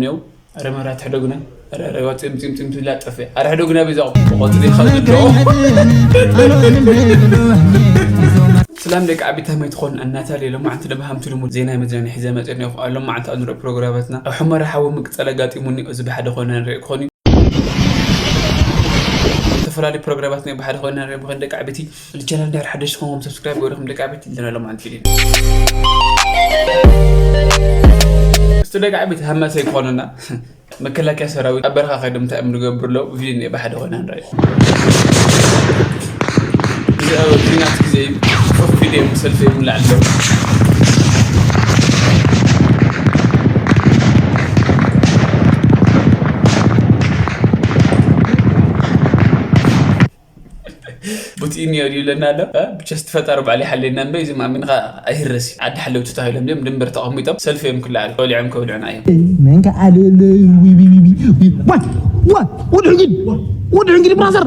ኔው። ኣረ መብራት ሕደጉና። ኣረ፣ ኣረ፣ ዋጽም፣ ጽም፣ ጽም፣ ትብላ ጠፍእ። ኣረ ሕደጉና፣ በዛ ቆጽሪ ይኸብድ ዶ? ሰላም ደቂ ዓቢት፣ ከመይ ትኾኑ? ኣናታል እየ። ሎማዓንቲ ደብሃምቲ ልሙድ ዜና መዝናኒ ሒዘ መጽእ ኔው። ኣብ ሎማዓንቲ ኣብ ንሪኦ ፕሮግራማትና ኣብ ሑመራ ሓዊ ምቅጻል ኣጋጢሙኒ፣ እዚ ብሓደ ኮይና ንሪኦ ክኾን እዩ። ዝተፈላለዩ ፕሮግራማት ናይ ብሓደ ኮይና ንሪኦ። ብኸን ደቂ ዓቢቲ፣ ንቻናል እንድሕር ሓደሽ ዝኾንኩም ሰብስክራይብ ገይርኩም ደቂ ዓቢቲ፣ ኢልና ሎማዓንቲ ቪድዮ። እስቲ ደቂ ዓቢቲ፣ ሃማሰ ይኮኑና። መከላከያ ሰራዊት ኣብ በረኻ ከይዶም እንታይ እዮም ዝገብሩ ኣለዉ? ቪድዮ እኒኦ ብሓደ ኮይና ንርኣዮ። እዚ ኣብ ኲናት ግዜ እዩ። ኮፍ ኢለ እዮም ሰልፊ እዮም ንላዕሊ ኣለዉ። ቡቲን እዮ ድዩ ኢለና ኣሎ። እ? ብቸስቲ ፈጣሪ ባዕሉ ይሓልየና እምበር፣ እዚ ማሚንኻ ኣይህረስ እዩ። ዓዲ ሓለውቲ ተባሂሎም ድዮም ድንበር ተቐሚጦም ሰልፊ እዮም ክለዓሉ፣ በሊዖም ከብልዑና እዮም። መንካ ኣለ-፣ ለ-፣ ዊ-፣ ዊ-፣ ዊ-፣ ዊ-፣ ዊ-፣ ዋ-፣ ዋ-፣ ወዲ ሕንጊድ፣ ወዲ ሕንጊድ ብራዘር፣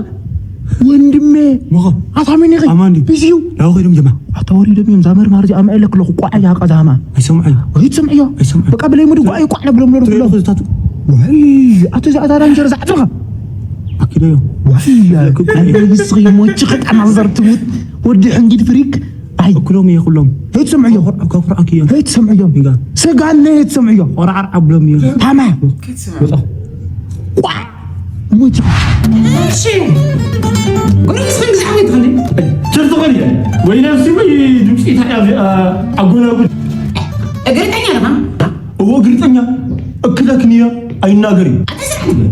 ወንድሜ፣ ሞኸ። ኣታ መን ኢኺ? ኣማን ድዩ? ቢዚ እዩ። ናብኡ ከይዶም ጀማ። ኣታ ወሪዶም እዮም፣ እዛ መርማር እዚኣ ምዕለክ ኣለኹ፣ ቋዕ እያ ቀዛማ። ኣይሰምዑ እዩ። ኣይትሰምዑ እዮ። ኣይሰምዑ። በቃ ብለይ ሙድ ቋዕ፣ ቋዕ ለብሎም ለብሎም። ትሪኦ ዝታቱ። ወይ፣ ኣቶ እዚኣ እዛ ዳንጀር እዛ ዓጽምኻ። ኣኪደዮ። ዋይ፣ ኣኪደዮ። ኣንተ ይስኺ ሞች ኸጣና ዘርትሙት። ወዲ ሕንጊድ ፍሪክ። ኣይ። እኩሎም እየ ኩሎም። ሄት ሰምዕዮ። ከኩር-፣ ከኩርዓክ እዮም። ሄት ሰምዕዮ። ይጋ። ስጋነ ሄት ሰምዕዮ። ቆራዓር ዓብሎም እዮም። ታማ። ወጣ። ቋ። ሞች። እሺ። ወደ ስንግ ዛዕወት ኸሊ። ትርትኸል። ወይ ነፍሲ ወይ ድምፂ እንታይ እያ፣ አ-፣ ኣጎላጉል። እግርተኛ ነኻ? እዎ እግርተኛ። እክለክን እያ። ኣይናገር እዩ። ኣታ ስራሕ ትብል።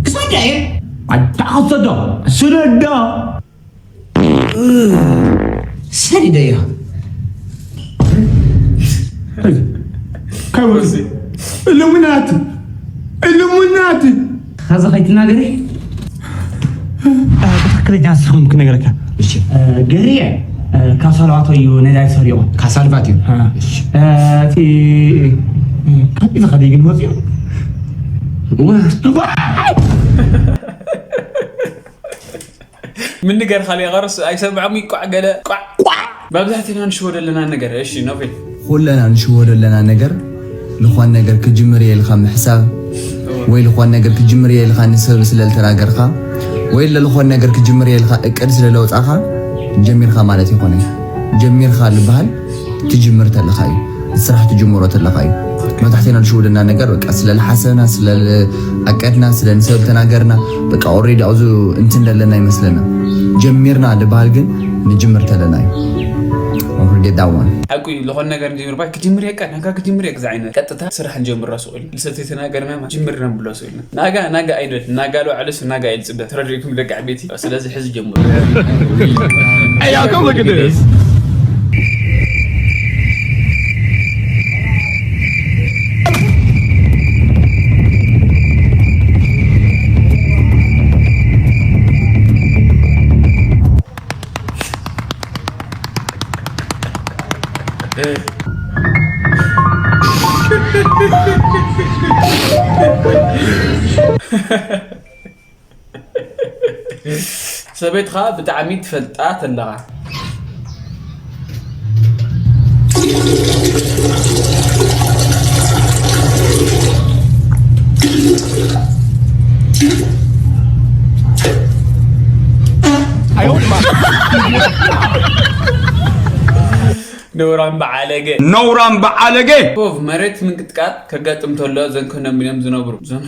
ክሰዳ እየ። ኣታ ክሰዳ። ስደዳ። ሰዲደዮ። ከወርሲ። እልሙናት። እልሙናት። ኸዚ ኸይትናገሪ? እ፣ ብትኽክለኛ ንስኹም ክነግረካ። እሺ። እ፣ ገርየ፣ እ፣ ካብ ሳልዋቶ እዩ ነዳዲ ሰሪቑ። ካብ ሳልቫት እዩ። እ። እሺ። እ፣ እቲ፣ እ፣ ካብ ኢዚ ኸደ ግን መፅኡ። ዋ። ምን ነገር ኻሊ ቐርስ ኣይሰምዖም ይቋዕ ገለ ቋዕ ቋዕ። ብኣብዛሕትና ንሽወ ዘለና ነገር፣ እሺ፣ ኖቬል። ኩለና ንሽወ ዘለና ነገር፣ ልኾን ነገር ክጅምር እየ ኢልካ ምሕሳብ፣ ወይ ልኾን ነገር ክጅምር እየ ኢልካ ንሰብ ስለ ልተናገርካ፣ ወይ ለልኾን ነገር ክጅምር እየ ኢልካ እቅድ ስለ ለውጻኻ፣ ጀሚርካ ማለት ይኾነ። ጀሚርካ ልበሃል ትጅምር ተለኻ እዩ። እቲ ስራሕ ትጅምሮ ተለኻ እዩ። መብዛሕቴና ዝሽውደና ነገር በቃ ስለ ልሓሰብና፣ ስለ ልኣቀድና፣ ስለ ንሰብ ተናገርና፣ በቃ ኦልሬዲ ኣብዚ እንትን ለለና ይመስለና። ጀሚርና ልበሃል ግን ንጅምር ተለና እዩ። Don't forget that one። ሓቁ እዩ። ዝኾነ ነገር ንጀምር ባይ ክጅምር እየ፣ በቃ ናጋ ክጅምር እየ፣ ግዛ ዓይነት ቀጥታ ስራሕ ንጀምር ራሱ እል። ልሰብ ተተናገርና ጅምር ነብሎ ራሱ እል። ናጋ፣ ናጋ ኣይንበል። ናጋ ልባዕሉስ ናጋ ኢሉ ጽበ። ተረዲእኩም ደቂ ዓበይቲ? ስለዚ ሕዚ ጀምሩ። Hey, y'all, come look at this. ሰበይትኻ ብጣዕሚ ትፈልጣ ተለኻ። ነውራም በዓለገ። ነውራም በዓለገ። ኮቭ መሬት ምንቅጥቃጥ ከጋጥም ተሎ እዘን ኮንዶሚንየም ዝነብሩ፣ እዞም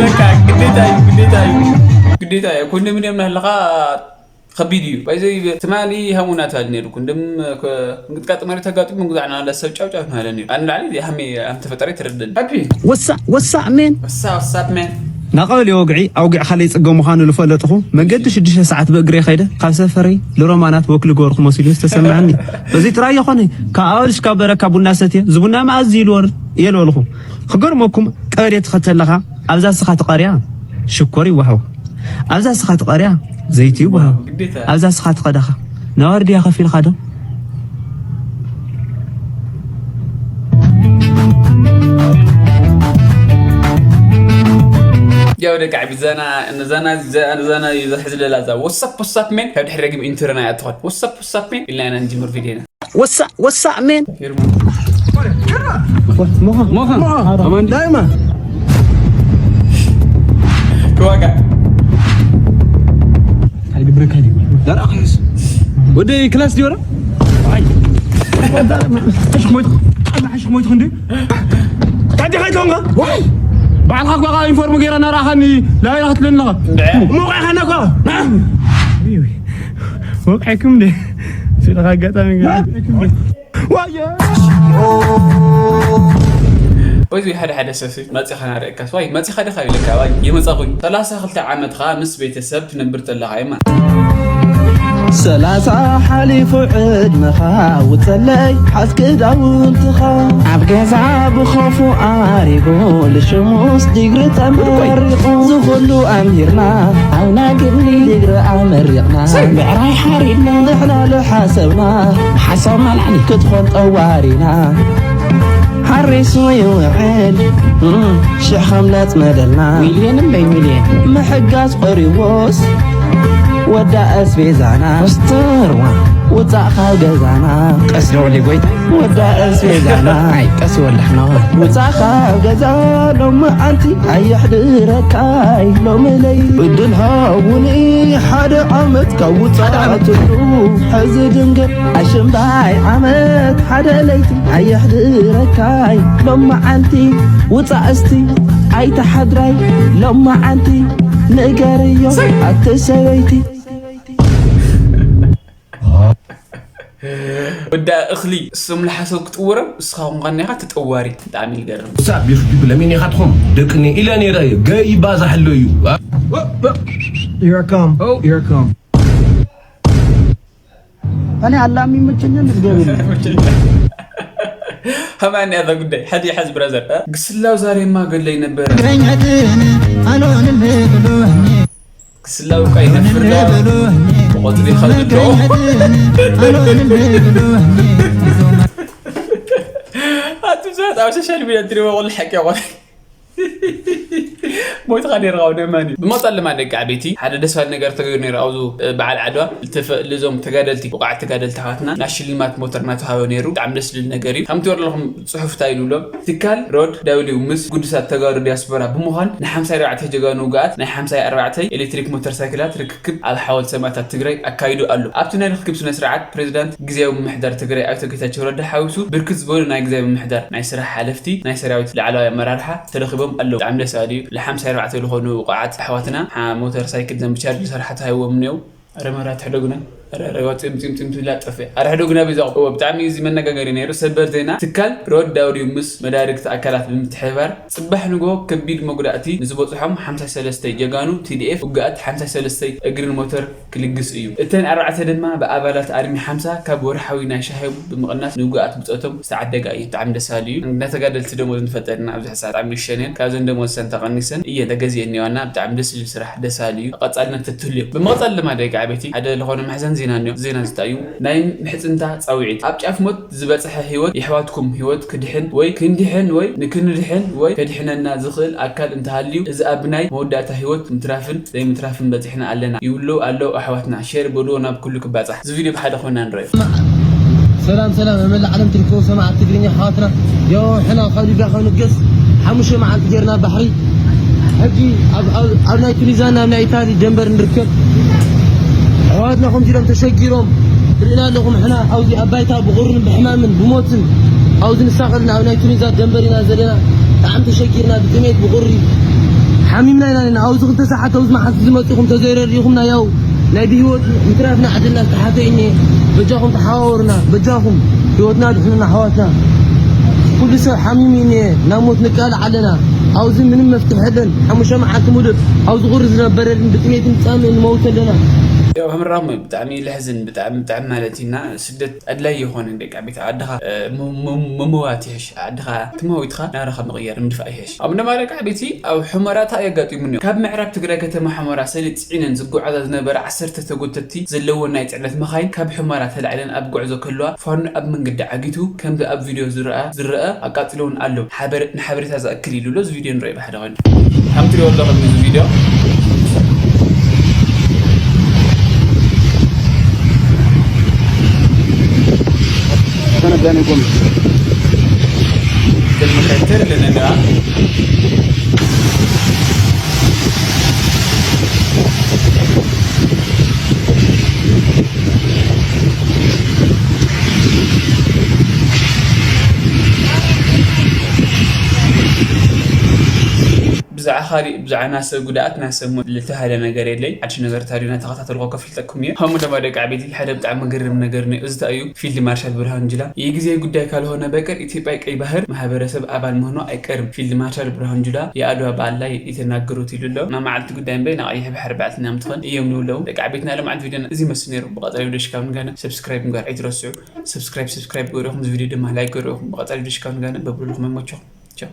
በቃ ግዴታ እዩ፣ ግዴታ እዩ፣ ግዴታ እዩ። ኮንዶሚንየም ናለኻ ከቢድ እዩ። ባይዘይ ትማሊ ሃሙናት ኣል ነይሩ። ኮንዶም ምንቅጥቃጥ መሬት ኣጋጢሙ ምግዛዕና ለሰብ ጫው ጫው ናለ ነይሩ። ኣነ ላዕሊ እዚ ሃሜ ኣም ተፈጠረ ይትረደኒ። ሃፒ። ወሳ፣ ወሳ፣ ሜን። ወሳ፣ ወሳ፣ ሜን። ናቐበሌ ወግዒ ኣውጊዕካ ለይጽገ ምዃኑ ዝፈለጥኹ፣ መንገዲ ሽዱሽተ ሰዓት ብእግሬ ከይደ፣ ካብ ሰፈረይ ንሮማናት ወክ ልገበርኩ መሲሉ ዝተሰምዐኒ። በዚ ጥራይ ይኾነ፣ ካብ ኣዋልሽ ካብ በረካ ቡና ሰትየ፣ እዚ ቡና መኣዝ ኢሉ ወር እየ ዝበልኹ። ክገርመኩም፣ ቀበሌ ትኸተለኻ፣ ኣብዛ ስኻ ትቐርያ፣ ሽኮር ይወሃው። ኣብዛ ስኻ ትቐርያ፣ ዘይቲ ይወሃው። ግዴታ። ኣብዛ ስኻ ትኸደኻ፣ ናዋርድያ ከፊልኻ ዶ? ያው ደቂ ዓቢ ዘና ዘና ዘና ዘና እዩ ዘሕዝለላ እዛ ወሳፕ ወሳፕ ሜን ካብ ድሕሪ ረጊም ኢንትሮና እያ ትኾን ወሳፕ ወሳፕ ሜን ኢልና ኢና ንጅምር ቪድዮና ወሳ ወሳ ሜን ሞኻ ሞኻ ዳይማ ክዋጋ ኣይግብረካ ድዩ ዳር ኣኽዩስ ወደ ክላስ ድዮራ ሽሞይት ሽሞይት ክንዲ ታዲኻ ይትኾንካ ዋይ ባዕልኻ ኳ ኢንፎርም ገይራ ናራኻኒ ላይራ ክትብለኒ ኣለኻ ሞቃይኻና ኳ ወቃይኩም ደ ስለ ኣጋጣሚ ገይራ ዋየ ወይ ሓደ ሓደ ሰብ መፂኻ ናርእካስ ዋይ መፂኻ ድኻ ይብለካ ዋይ የመፃኹኝ ሰላሳ ክልተ ዓመትኻ ምስ ቤተሰብ ትነብር ተለኻ የማ ሰላሳ ሓሊፉ ዕድመኻ ውፀለይ ሓዝ ክዳውንትኻ ኣብ ገዛ ብኸፉ ዓሪጉ ልሽሙስ ዲግሪ ተመሪቑ ዝኹሉ ኣምሂርና ኣብና ግኒ ዲግሪ ኣመሪቕና ምዕራይ ሓሪድና ንሕና ልሓሰብና ሓሳብና ላዕሊ ክትኾን ጠዋሪና ሓሪሱ ይውዕል ሽሕ ከም ለጽመደልና ሚልዮን እምበይ ሚልዮን ምሕጋዝ ቆሪዎስ ወዳ ኣስቤዛና ኮስተርዋ ውጻእ ካብ ገዛና ቀስ ንወሊ ጎይታ ወዳ ኣስቤዛና ኣይ ቀስ ይወላሕና ውጻእ ካብ ገዛ ሎሚ ኣንቲ ኣየሕድረካይ ሎሚ ለይቲ ዕድል ሃውኒ ሓደ ዓመት ካብ ውጻእ ትሉ ሕዚ ድንገት ኣሽምባይ ዓመት ሓደ ለይቲ ኣየሕድረካይ ሎመዓንቲ ውጻእ እስቲ ኣይተሓድራይ ሎመዓንቲ ንገርዮ ኣቲ ሰበይቲ ወዳ እኽሊ እሶም ለሓሰው ክጥውሮም እስኻ ኹንካ ኔኻ ተጠዋሪ ብጣዕሚ ይገርም ሳብ ይኽዲ ብለሚን ኢኻ ትኹም ደቅኒ ኢለ ነይረ እየ ገይ ይባዛሕ ኣሎ እዩ Here I come. Oh, here I come. እኔ አላሚ ይመቸኛል። እግዚአብሔር ይመስገን። ከማን ያዛ ጉዳይ ሓደ ይሓዝ ብራዘር ግስላው ዛሬማ ገለይ ነበረ ግረኛትን አልሆንልህ ብሎኝ ግስላው ቃይ ነፍርዳ ብቆጽሪ ኸልዶ መገኘትን አልሆንልህ ብሎኝ ኣቱም ሰባት ኣብ ሶሻል ሚድያ ትሪእዎ ቁሉ ሓቂ ይኾነ ሞይትኻ ነርኻ ወደ ማን እዩ ብመጠን ልማ ደቂ ዓበይቲ ሓደ ደስ ባል ነገር ተገይሩ ነይሩ ኣብዚ በዓል ዓድዋ ልተፈ- ልዞም ተጋደልቲ ብቑዓት ተጋደልቲ ኣሕዋትና ናይ ሽልማት ሞተር እናተዋሃበ ነይሩ ብጣዕሚ ደስ ዝብል ነገር እዩ ከምቲ ወረለኹም ፅሑፍ እንታይ ኢሉ ብሎም ትካል ሮድ ዳብሊው ምስ ግዱሳት ተጋሩ ዲያስፖራ ብምዃን ን ሓምሳ ኣርባዕተ ጀጋኑ ውግኣት ናይ ሓምሳ ኣርባዕተ ኤሌክትሪክ ሞተር ሳይክላት ርክክብ ኣብ ሓወልቲ ሰማእታት ትግራይ ኣካይዱ ኣሎ ኣብቲ ናይ ርክክብ ስነ ስርዓት ፕሬዚዳንት ግዝያዊ ምምሕዳር ትግራይ ኣቶ ጌታቸው ረዳ ሓዊሱ ብርክት ዝበሉ ናይ ግዝያዊ ምምሕዳር ናይ ስራሕ ሓለፍቲ ናይ ሰራዊት ላዕለዋይ ኣመራርሓ ተረኺቦም ኣለዉ ብጣዕሚ ደስ በሃሊ እዩ ለ ሓምሳ ኣርባዕተ ዝኾኑ ብቑዓት ኣሕዋትና ሓ- ሞተር ሳይክል ዘን ብቻርጅ ዝሰርሓ ተዋሂቦም እኒአው ኣረ መራት ሕደጉና ኣረ ኣረ ዋፂኦም ፂምፂም ትብላ ጠፍእ ኣረ ሕደጉና በዛ እወ ብጣዕሚ እዩ እዚ መነጋገሪ ነይሩ ሰበር ዜና ትካል ሮድ ዳውዲው ምስ መዳርግቲ ኣካላት ብምትሕብባር ፅባሕ ንጎ ከቢድ መጉዳእቲ ንዝበፅሖም ሓምሳ ሰለስተ ጀጋኑ ቲ ዲ ኤፍ ውግኣት ሓምሳ ሰለስተ እግርን ሞተር ክልግስ እዩ። እተን ኣርባዕተ ድማ ብኣባላት ኣርሚ ሓምሳ ካብ ወርሓዊ ናይ ሻሂ ብምቕናስ ንውጉኣት ብጾቶም ዝተዓደጋ እየን። ብጣዕሚ ደስ በሃሊ እዩ። ናይ ተጋደልቲ ደሞዝ ንፈጠር ኢና ኣብዚ ሕሳር ብጣዕሚ ይሸነን ካብዘን ደሞዝ ሰን ተቐኒሰን እየን ተገዚኤን እኒዋና ብጣዕሚ ደስ ዝብል ስራሕ ደስ በሃሊ እዩ። ቀጻልነት ተትህልዮ። ብምቕጻል ድማ ደቂ ዓበይቲ ሓደ ዝኾነ መሕዘን ዜና እኒኦ። ዜና ዝታይ እዩ ናይ ምሕጽንታ ጻውዒት ኣብ ጫፍ ሞት ዝበጽሐ ህይወት የሕዋትኩም ህይወት ክድሕን ወይ ክንድሕን ወይ ንክንድሕን ወይ ከድሕነና ዝኽእል ኣካል እንተሃልዩ እዚ ኣብ ናይ መወዳእታ ህይወት ምትራፍን ዘይምትራፍን በጺሕና ኣለና ይብሉ ኣለዉ ኣሕዋትና share በልዎ ናብ ኩሉ ክባጻሕ እዚ video ብሓደ ኮይና ንረዮ። ሰላም ሰላም ኣብ መላእ ዓለም ትርከቡ ሰማዕቲ ትግርኛ ኣሕዋትና ያው ሕና ካብ ሊብያ ካብ ንገስ ሓሙሽተ መዓልቲ ጌርና ባሕሪ ሕጂ ኣብ- ኣብ ኣብ ናይ ቱኒዝያን ናብ ናይ ኢታሊ ደንበር ንርከብ ኣሕዋትና ከምዚ ኢሎም ተሸጊሮም ትርእና ኣለኹም ሕና ኣብዚ ኣብ ባይታ ብቑርን ብሕማምን ብሞትን ኣብዚ ንሳቐልና ኣብ ናይ ቱኒዝያ ደንበር ኢና ዘለና ብጣዕሚ ተሸጊርና ብጥሜት ብቑሪ ሓሚምና ኢና ኣለና ኣብዚ ክልተ ሰዓት ኣብዚ መዓልቲ ዝመፅኹም ተዘይረዲእኹምና ያው ናይ ብህይወት ምትራፍና ዕድልና ዝተሓተ እዩ እኒሀ በጃኹም ተሓዋወሩና በጃኹም ህይወትና ድሕኑና ኣሕዋትና ኩሉ ሰብ ሓሚሙ እዩ እኒሀ ናብ ሞት ንቃላዕ ኣለና ኣብዚ ምንም መፍትሒ የለን ሓሙሽተ መዓልቲ ሙሉእ ኣብዚ ቁሪ ዝነበረልን ብጥሜትን ብፃምእን ንመውት ኣለና ኣምራም ብጣዕሚ ለሕዝን ብጣዕሚ ብጣዕሚ ማለት ኢና ስደት ኣድላይ የኾነ ደቂ ቤት ኣድኻ ምምዋት ይሕሽ ኣድኻ ትመዊትኻ ናረኻ ምቕየር ምድፋእ ይሕሽ ኣብ ደማ ደቂ ቤቲ ኣብ ሕመራታ የጋጢሙኒ ካብ ምዕራብ ትግራይ ከተማ ሕመራ ሰሊጥ ጽዒነን ዝጓዓዛ ዝነበረ ዓሰርተ ተጎተቲ ዘለዎም ናይ ጽዕነት መኻይን ካብ ሕመራ ተላዒለን ኣብ ጉዕዞ ከለዋ ፋኖ ኣብ መንገዲ ዓጊቱ ከምዚ ኣብ ቪድዮ ዝረኣ ዝረኣ ኣቃጺለውን ኣሎ ንሓበሬታ ዝኣክል ኢሉ ኣሎ እዚ ቪድዮ ንረኢ ብሓደ ቐንዲ ከም ትሪኦ ኣለኹም እዚ ቪድዮ Sana gani gom. Tell me, tell me, ብዛዕባ ካሊእ ብዛዕባ ናይ ሰብ ጉድኣት ናይ ሰብ ሞት ዝተባህለ ነገር የለይ። ሓድሽ ነገር እንተሃልዩ እናተኸታተልኩ ከፍልጠኩም እየ። ከምኡ ድማ ደቂ ዓበይቲ ሓደ ብጣዕሚ መገረሚ ነገር እኒኦ። እዚ እንታይ እዩ? ፊልድ ማርሻል ብርሃኑ ጁላ የጊዜ ጉዳይ ካልሆነ በቀር ኢትዮጵያ ቀይ ባህር ማህበረሰብ ኣባል ምሆኖ ኣይቀርም። ፊልድ ማርሻል ብርሃኑ ጁላ የኣድዋ በዓል ላይ የተናገሩት ኢሉ ኣሎ። ናይ መዓልቲ ጉዳይ እምበይ ናይ ቀይሕ ባሕሪ በዓልትና ምትኾን እዮም ንብለዉ። ደቂ ዓበይትና ሎምዓልቲ ቪድዮና እዚ ይመስል ነይሩ። ብቐፃሊ ቪድዮ ሽካብ ንጋነ ሰብስክራይብ ምግባር ኣይትረስዑ። ሰብስክራይብ ሰብስክራይብ ገሪኹም እዚ ቪድዮ ድማ ላይክ ገሪኹም ብቐፃሊ ቪድዮ ሽካብ ንጋነ በብሉልኩም ይመችኹም። ቻው።